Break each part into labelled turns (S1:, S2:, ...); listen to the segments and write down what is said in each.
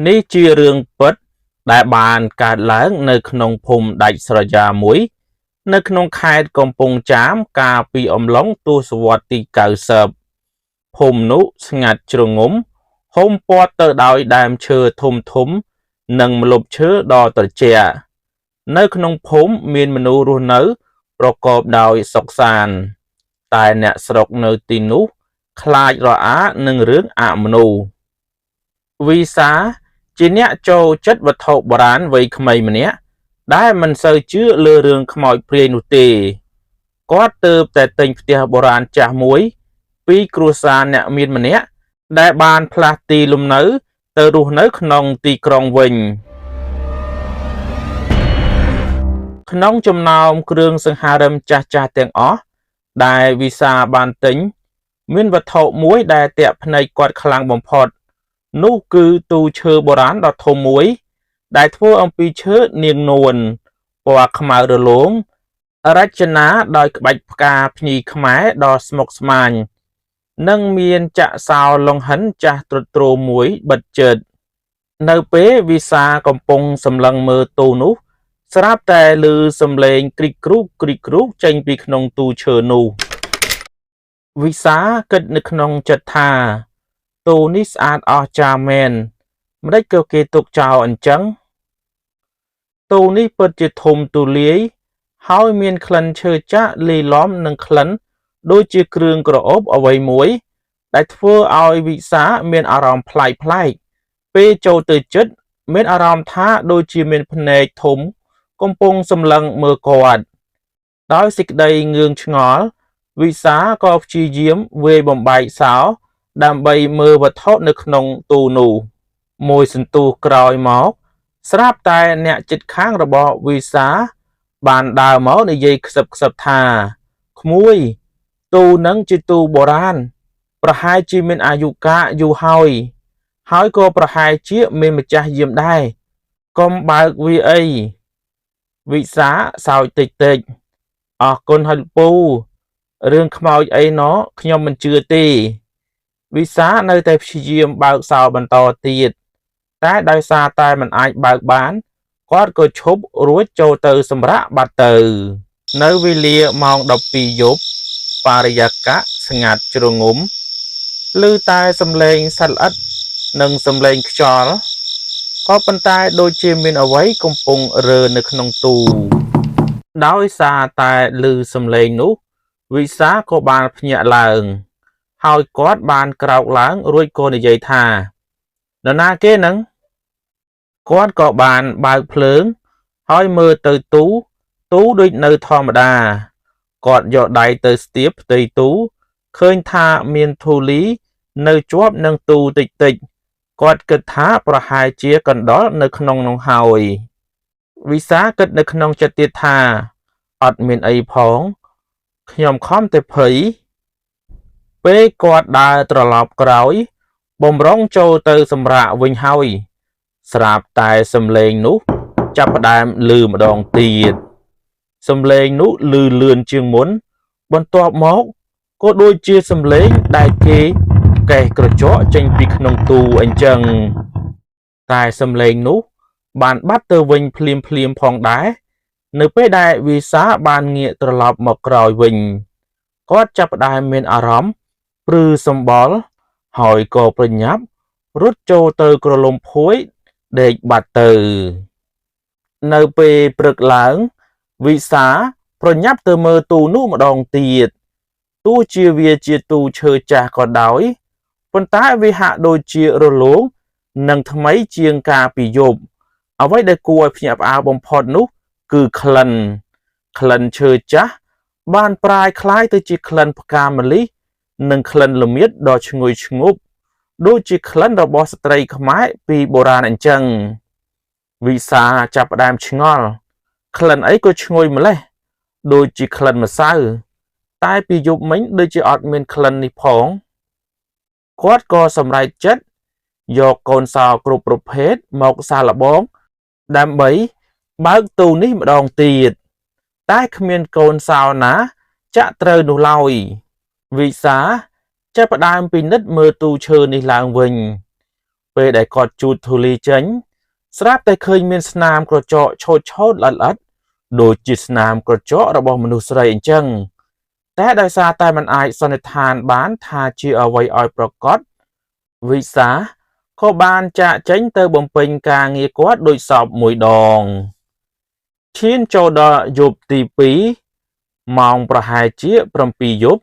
S1: នេះជារឿងពិតដែលបានកើតឡើងនៅក្នុងភូមិដាច់ស្រយាលមួយ នៅក្នុងខេត្តកំពង់ចាមកាលពីអំឡុងទសវត្សរ៍ទី90ភូមិនោះស្ងាត់ជ្រងំហ៊ុមព័ទ្ធទៅដោយដើមឈើធំធំ និងម្លប់ឈើដ៏ត្រជាក់នៅក្នុងភូមិមានមនុស្សរស់នៅប្រកបដោយសុខសាន្តតែអ្នកស្រុកនៅទីនោះខ្លាចរអានឹងរឿងអមនុស្សវីសាជាអ្នកចូលចិត្តវត្ថុបុរាណវ័យក្មេងម្នាក់ដែលមិនសូវជឿលើរឿងខ្មោចព្រាយនោះទេគាត់ទើបតែទិញផ្ទះបុរាណចាស់មួយពីគ្រួសារអ្នកមានម្នាក់ដែលបានផ្លាស់ទីលំនៅទៅរស់នៅក្នុងទីក្រុងវិញ ក្នុងចំណោមគ្រឿងសង្ហារិមចាស់ៗទាំងអស់ដែលវីសាបានទិញ មានវត្ថុមួយដែលទាក់ភ្នែកគាត់ខ្លាំងបំផុត នោះគឺទូឈើបុរាណដ៏ធំមួយ ដែលធ្វើអំពីឈើនាងនួនពណ៌ខ្មៅរលោងរចនាដោយក្បាច់ផ្កាភ្ញីខ្មែរដ៏ស្មុគស្មាញ និងមានចាក់សោលង្ហិនចាស់ទ្រុឌទ្រោមមួយបិទជិតនៅពេលវីសាកំពុងសម្លឹងមើលទូនោះ ស្រាប់តែឮសំឡេងគ្រីកគ្រូកគ្រីកគ្រូកចេញពីក្នុងទូឈើនោះវិសាគិតនៅក្នុងចិត្តថាទូនេះស្អាតអស្ចារ្យមែនម្តេចក៏គេទុកចោលអញ្ចឹងទូនេះពិតជាធំទូលាយហើយមានក្លិនឈើចាក់លាយឡំនឹងក្លិនដូចជាគ្រឿងក្រអូបអ្វីមួយដែលធ្វើឲ្យវិសាមានអារម្មណ៍ប្លែកៗពេលចូលទៅជិតមានអារម្មណ៍ថាដូចជាមានភ្នែកធំកំពុងសម្លឹងមើលគាត់ដោយសេចក្តីងឿងឆ្ងល់វិសាក៏ព្យាយាមវាយបំបែកសោដើម្បីមើលវត្ថុនៅក្នុងទូនោះមួយសន្ទុះក្រោយមកស្រាប់តែអ្នកជិតខាងរបស់វិសាបានដើរមកនិយាយខ្សឹបខ្សឹបថាក្មួយទូនឹងជាទូបុរាណប្រហែលជាមានអាយុកាលយូរហើយហើយក៏ប្រហែលជាមានម្ចាស់យាមដែរកុំបើកវាអីវិសាសោចតិចតិចអរគុណហើយពូរឿងខ្មោចអីណខ្ញុំមិនជឿទេវិសានៅតែព្យាយាមបើកសោបន្តទៀតតែដោយសារតែមិនអាចបើកបានគាត់ក៏ឈប់រួចចូលទៅសម្រាកបាត់ទៅនៅវេលាម៉ោង12យប់បរិយាកាសស្ងាត់ជ្រងំឮតែសំឡេងសត្វល្អិតនិងសំឡេងខ្យល់ក៏ប៉ុន្តែដូចជាមានអ្វីកំពុងរើនៅក្នុងទូដោយសារតែឮសំឡេងនោះវិសាក៏បានភ្ញាក់ឡើងហើយគាត់បានក្រោកឡើងរួចក៏និយាយថានរណាគេនឹងគាត់ក៏បានបើកភ្លើងហើយមើលទៅទូទូដូចនៅធម្មតាគាត់យកដៃទៅស្ទាបផ្ទៃទូឃើញថាមានធូលីនៅជាប់នឹងទូតិចតិចគាត់គិតថាប្រហែលជាកណ្ដុរនៅក្នុងនោះហើយវិសាគិតនៅក្នុងចិត្តទៀតថាអត់មានអីផងខ្ញុំខំតែភ័យពេលគាត់ដើរត្រឡប់ក្រោយបំរុងចូលទៅសម្រាកវិញហើយស្រាប់តែសំឡេងនោះចាប់ផ្ដើមឮម្ដងទៀតសំឡេងនោះឮលឿនជាងមុនបន្ទាប់មកក៏ដូចជាសំឡេងដែលគេកេះក្រចកចេញពីក្នុងទូអញ្ចឹងតែសំឡេងនោះបានបាត់ទៅវិញភ្លាមភ្លាមផងដែរនៅពេលដែលវីសាបានងាកត្រឡប់មកក្រោយវិញគាត់ចាប់ផ្ដើមមានអារម្មណ៍ព្រឺសម្បុរហើយក៏ប្រញាប់រត់ចូលទៅក្រឡុំភួយដេកបាត់ទៅនៅពេលព្រឹកឡើងវិសាប្រញាប់ទៅមើលទូនោះម្ដងទៀតទោះជាវាជាទូឈើចាស់ក៏ដោយប៉ុន្តែវាហាក់ដូចជារលោងនិងថ្មីជាងកាលពីយប់អ្វីដែលគួរឲ្យភ្ញាក់ផ្អើលបំផុតនោះគឺក្លិនក្លិនឈើចាស់បានប្រែក្លាយទៅជាក្លិនផ្កាម្លិះនិងក្លិនល្មៀតដ៏ឈ្ងុយឈ្ងប់ដូចជាក្លិនរបស់ស្ត្រីខ្មែរពីបុរាណអញ្ចឹងវិសាចាប់ផ្ដើមឆ្ងល់ក្លិនអីក៏ឈ្ងុយម្លេះដូចជាក្លិនម្សៅតែពីយប់មិញដូចជាអត់មានក្លិននេះផងគាត់ក៏សម្រេចចិត្តយកកូនសោគ្រប់ប្រភេទមកសាកល្បងដើម្បីបើកទូនេះម្ដងទៀតតែគ្មានកូនសោណាចាក់ត្រូវនោះឡើយវិសាចាប់ផ្ដើមពិនិត្យមើលទូឈើនេះឡើងវិញ ពេលដែលគាត់ជូតធូលីចេញ ស្រាប់តែឃើញមានស្នាមក្រចកឆូតឆូតល្អិតៗដូចជាស្នាមក្រចករបស់មនុស្សស្រីអញ្ចឹង តែដោយសារតែមិនអាចសន្និដ្ឋានបានថាជាអ្វីឲ្យប្រកបវិសាក៏បានចាកចេញទៅបំពេញការងារគាត់ដូចសពមួយដងឈានចូលដល់យប់ទី2ម៉ោងប្រហែលជា7យប់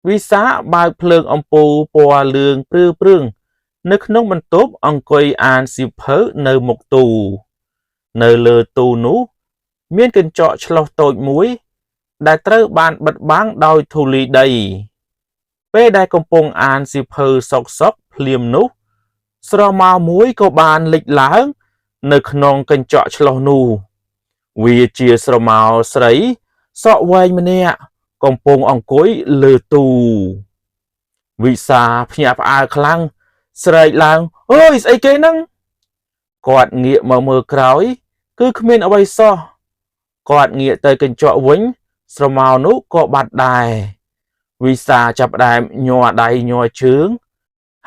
S1: វិសាបើកភ្លើងអំពូលពណ៌លឿងព្រឿងៗនៅក្នុងបន្ទប់អង្គុយអានសៀវភៅនៅមុខទូនៅលើទូនោះមានកញ្ចក់ឆ្លុះតូចមួយដែលត្រូវបានបិទបាំងដោយធូលីដីពេលដែលកំពុងអានសៀវភៅសុកសុកភ្លាមនោះស្រមោលមួយក៏បានលេចឡើងនៅក្នុងកញ្ចក់ឆ្លុះនោះវាជាស្រមោលស្រីសក់វែងម្នាក់កំពុងអង្គុយលើទូវិសាភ្ញាក់ផ្អើលខ្លាំងស្រែកឡើងអើយស្អីគេហ្នឹងគាត់ងាកមកមើលក្រោយគឺគ្មានអ្វីសោះគាត់ងាកទៅកញ្ចក់វិញស្រមោលនោះក៏បាត់ដែរវិសាចាប់ផ្ដើមញ័រដៃញ័រជើង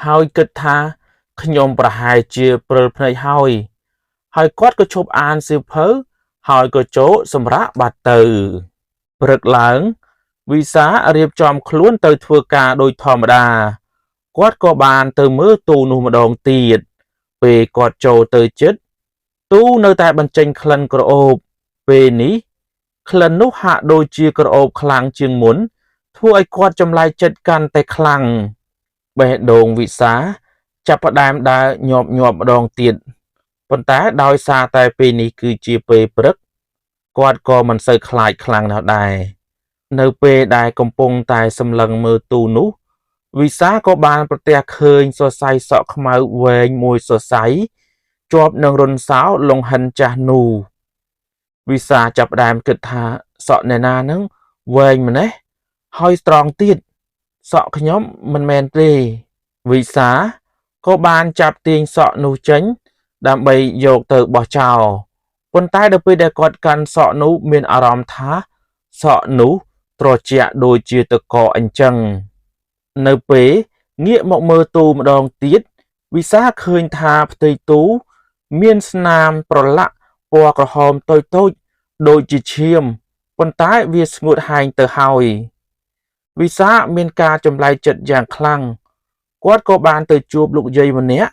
S1: ហើយគិតថាខ្ញុំប្រហែលជាព្រិលភ្នែកហើយហើយគាត់ក៏ឈប់អានសៀវភៅហើយក៏ចូលសម្រាកបាត់ទៅព្រឹកឡើងវិសារៀបចំខ្លួនទៅធ្វើការដូចធម្មតាគាត់ក៏បានទៅមើលទូនោះម្ដងទៀតពេលគាត់ចូលទៅជិតទូនៅតែបញ្ចេញក្លិនក្រអូបពេលនេះក្លិននោះហាក់ដូចជាក្រអូបខ្លាំងជាងមុនធ្វើឲ្យគាត់ចម្លែកចិត្តកាន់តែខ្លាំងបេះដូងវិសាចាប់ផ្ដើមដើរញាប់ញាប់ម្ដងទៀតប៉ុន្តែដោយសារតែពេលនេះគឺជាពេលព្រឹកគាត់ក៏មិនសូវខ្លាចខ្លាំងណាស់ដែរនៅពេលដែលកំពុងតែសម្លឹងមើលទូនោះវិសាក៏បានប្រទះឃើញសរសៃសក់ខ្មៅវែងមួយសរសៃជាប់នឹងរន្ធសោលង្ហិនចាស់នោះវិសាចាប់ផ្ដើមគិតថាសក់អ្នកណានឹងវែងម្នេះហើយត្រង់ទៀតសក់ខ្ញុំមិនមែនទេវិសាក៏បានចាប់ទាញសក់នោះចេញដើម្បីយកទៅបោះចោលប៉ុន្តែដល់ពេលដែលគាត់កាន់សក់នោះមានអារម្មណ៍ថាសក់នោះត្រជាក់ដូចជាទឹកកកអញ្ចឹងនៅពេលងាកមកមើលទូម្ដងទៀតវិសាឃើញថាផ្ទៃទូមានស្នាមប្រឡាក់ពណ៌ក្រហមតូចៗដូចជាឈាមប៉ុន្តែវាស្ងួតហែងទៅហើយវិសាមានការចម្លែកចិត្តយ៉ាងខ្លាំងគាត់ក៏បានទៅជួបលោកយាយម្នាក់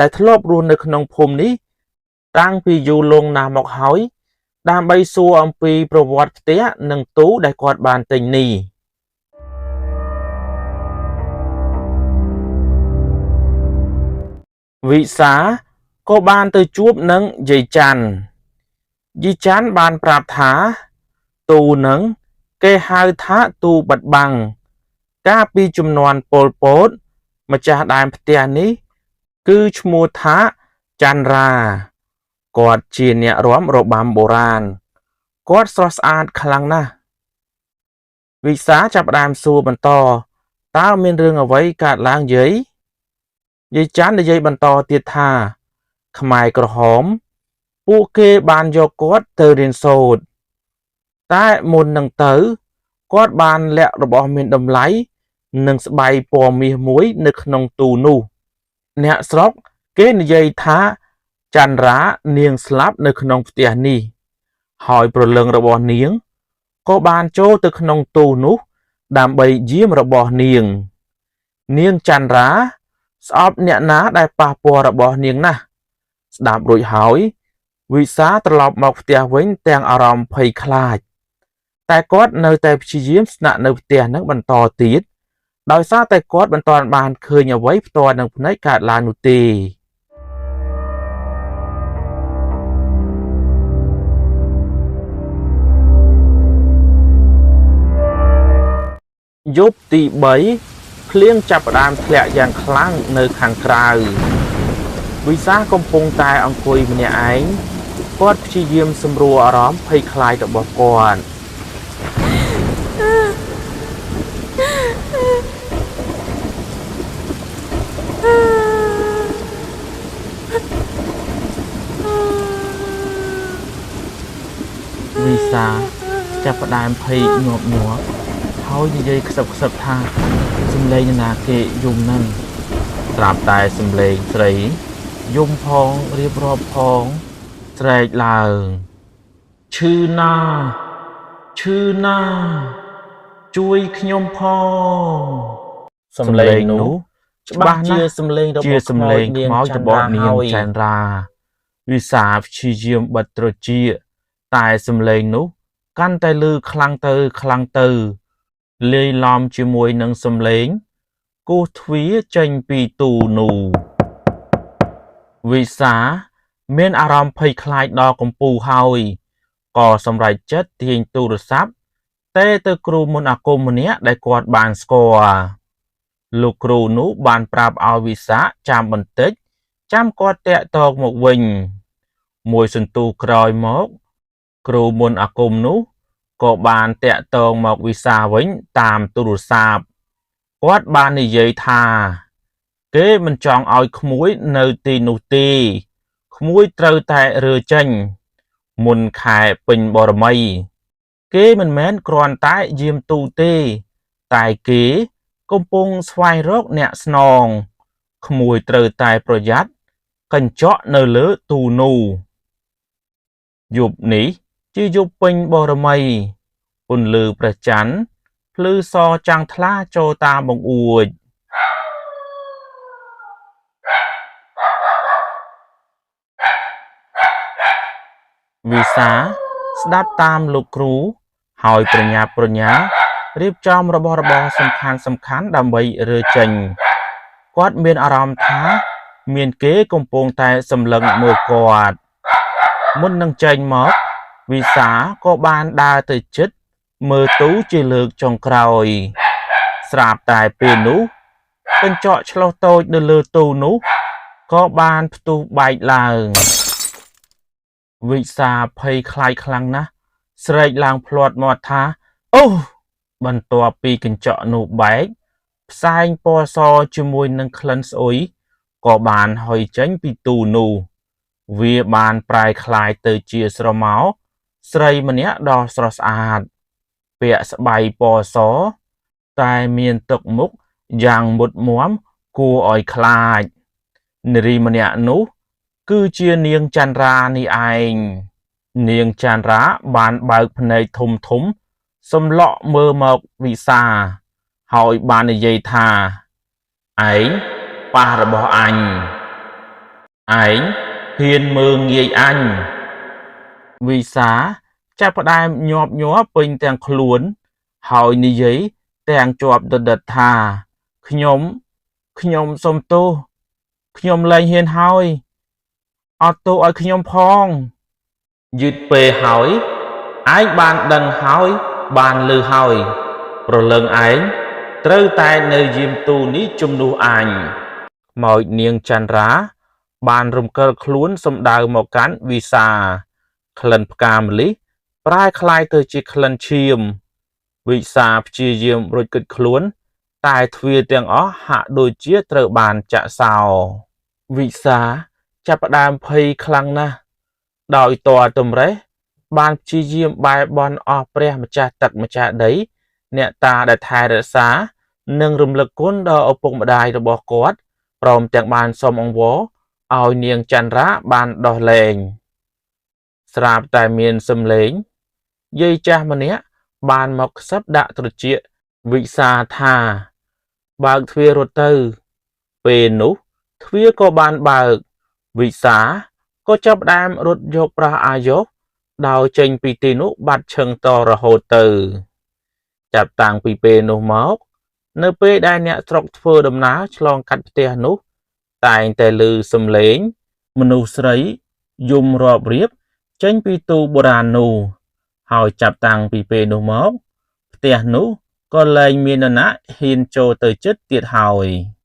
S1: ដែលធ្លាប់រស់នៅក្នុងភូមិនេះតាំងពីយូរលង់ណាស់មកហើយដើម្បីសួរអំពីប្រវត្តិផ្ទះនិងទូដែលគាត់បានទិញនេះវិសាក៏បានទៅជួបនឹងយាយច័ន្ទយាយច័ន្ទបានប្រាប់ថាទូនឹងគេហៅថាទូបិទបាំងកាលពីជំនាន់ប៉ុលពតម្ចាស់ដើមផ្ទះនេះគឺឈ្មោះថាចន្ទរាគាត់ជាអ្នករាំរបាំបុរាណគាត់ស្រស់ស្អាតខ្លាំងណាស់វិសាចាប់ផ្ដើមសួរបន្តតើមានរឿងអ្វីកើតឡើងយាយយាយច័ន្ទនិយាយបន្តទៀតថាខ្មែរក្រហមពួកគេបានយកគាត់ទៅរៀនសូត្រតែមុននឹងទៅគាត់បានលាក់របស់មានតម្លៃនិងស្បៃពណ៌មាសមួយនៅក្នុងទូនោះអ្នកស្រុកគេនិយាយថាចន្ទរានាងស្លាប់នៅក្នុងផ្ទះនេះហើយព្រលឹងរបស់នាងក៏បានចូលទៅក្នុងទូនោះដើម្បីយាមរបស់នាងនាងចន្ទរាស្អប់អ្នកណាដែលប៉ះពាល់របស់នាងណាស់ស្ដាប់រួចហើយវិសាត្រឡប់មកផ្ទះវិញទាំងអារម្មណ៍ភ័យខ្លាចតែគាត់នៅតែព្យាយាមស្នាក់នៅផ្ទះនឹងបន្តទៀតដោយសារតែគាត់មិនទាន់បានឃើញអ្វីផ្ទាល់នឹងភ្នែកកើតឡើងនោះទេយប់ទី3ភ្លៀងចាប់ផ្ដើមធ្លាក់យ៉ាងខ្លាំងនៅខាងក្រៅវិសាកំពុងតែអង្គុយម្នាក់ឯងគាត់ព្យាយាមសម្រួលអារម្មណ៍ភ័យខ្លាចរបស់គាត់វិសាចាប់ផ្ដើមភ័យញាប់ញ័រហើយនិយាយខ្សឹបខ្សឹបថាសំឡេងនរណាគេយំនឹង ស្រាប់តែសំឡេងស្រីយំផងរៀបរាប់ផងស្រែកឡើងឈឺណាស់ឈឺណាស់ជួយខ្ញុំផងសំឡេងនោះច្បាស់ជាសំឡេងរ
S2: ជា
S1: របស់
S2: សំឡេង
S1: ខ្មោចនាង
S2: ខ្មោច
S1: ចន្
S2: របស់នា
S1: ទ្រាហើយ
S2: ងចន្ទ្រាវិសាព្យាយាមបិទត្រចៀកតែសំឡេងនោះកាន់តែឮខ្លាំងទៅខ្លាំងទៅលាយឡំជាមួយនឹងសំឡេងគោះទ្វារចេញពីទូនោះវិសាមានអារម្មណ៍ភ័យខ្លាចដល់កំពូលហើយក៏សម្រេចចិត្តទាញទូរស័ព្ទតេទៅគ្រូមន្តអាគមម្នាក់ដែលគាត់បានស្គាល់ លោកគ្រូនោះបានប្រាប់ឲ្យវិសាខចាំបន្តិចចាំគាត់តាក់ទងមកវិញ មួយសន្ទុះក្រោយមក គ្រូមន្តអាគមនោះក៏បានតាក់ទងមកវិសាវិញតាមទូរស័ព្ទគាត់បាននិយាយថា គេមិនចង់ឲ្យក្មួយនៅទីនោះទេក្មួយត្រូវតែរើចេញ មុនខែពេញបរមី គេមិនមែនគ្រាន់តែយាមទូទេ តែគេកំពុងស្វែងរកអ្នកស្នងក្មួយត្រូវតែប្រយ័ត្នកញ្ចក់នៅលើទូនោះយប់នេះជាយប់ពេញបរមីពន្លឺព្រះច័ន្ទភ្លឺសចាំងថ្លាចូលតាមបង្អួចវិសាស្ដាប់តាមលោកគ្រូហើយប្រញាប់ប្រញាល់រៀបចំរបស់របរសំខាន់សំខាន់ដើម្បីរើចេញគាត់មានអារម្មណ៍ថាមានគេកំពុងតែសម្លឹងមើលគាត់មុននឹងចេញមកវិសាក៏បានដើរទៅជិតមើលទូជាលើកចុងក្រោយស្រាប់តែពេលនោះកញ្ចក់ឆ្លុះតូចនៅលើទូនោះក៏បានផ្ទុះបែកឡើងវិសាភ័យខ្លាចខ្លាំងណាស់ស្រែកឡើងភ្លាត់មាត់ថាអូបន្ទាប់ពីកញ្ចក់នោះបែកផ្សែងពណ៌សជាមួយនឹងក្លិនស្អុយក៏បានហុយចេញពីទូនោះវាបានប្រែក្លាយទៅជាស្រមោលស្រីម្នាក់ដ៏ស្រស់ស្អាតពាក់ស្បៃពណ៌សតែមានទឹកមុខយ៉ាងមុតមាំគួរឲ្យខ្លាចនារីម្នាក់នោះគឺជានាងចន្ទ្រានេះឯងនាងចន្ទ្រាបានបើកភ្នែកធំធំសម្លក់មើលមកវិសាហើយបាននិយាយថាឯងប៉ះរបស់អញឯងហ៊ានមើលងាយអញវិសាចាប់ផ្ដើមញាប់ញ័រពេញទាំងខ្លួនហើយនិយាយទាំងជាប់ដិតៗថាខ្ញុំខ្ញុំសុំទោសខ្ញុំលែងហ៊ានហើយអត់ទោសឲ្យខ្ញុំផងយឺតពេលហើយឯងបានដឹងហើយបានឮហើយព្រលឹងឯងត្រូវតែនៅយាមទូនេះជំនួសអញខ្មោចនាងចន្ទ្រាបានរំកិលខ្លួនសំដៅមកកាន់វិសាក្លិនផ្កាម្លិះប្រែក្លាយទៅជាក្លិនឈាមវិសាព្យាយាមរួចគិតខ្លួន តែទ្វារទាំងអស់ហាក់ដូចជាត្រូវបានចាក់សោវិសាចាប់ផ្ដើមភ័យខ្លាំងណាស់ដោយតរតម្រេះបានព្យាយាមបែរបន់អស់ព្រះម្ចាស់ទឹកម្ចាស់ដីអ្នកតាដែលថែរក្សានិងរំលឹកគុណដល់ឪពុកម្ដាយរបស់គាត់ព្រមទាំងបានសុំអង្វរឲ្យនាងចន្ទ្រាបានដោះលែងស្រាប់តែមានសំឡេងយាយចាស់ម្នាក់បានមកខ្សឹបដាក់ត្រចៀកវិសាថាបើកទ្វាររត់ទៅពេលនោះទ្វារក៏បានបើកវិសាក៏ចាប់ផ្ដើមរត់យកប្រោះអាយុដោយចេញពីទីនោះបាត់ឈឹងតរហូតទៅចាប់តាំងពីពេលនោះមកនៅពេលដែលអ្នកស្រុកធ្វើដំណើរឆ្លងកាត់ផ្ទះនោះតែងតែឮសំឡេងមនុស្សស្រីយំរាប់រៀបចេញពីទូបុរាណនោះហើយចាប់តាំងពីពេលនោះមកផ្ទះនោះក៏លែងមាននរណាហ៊ានចូលទៅជិតទៀតហើយ។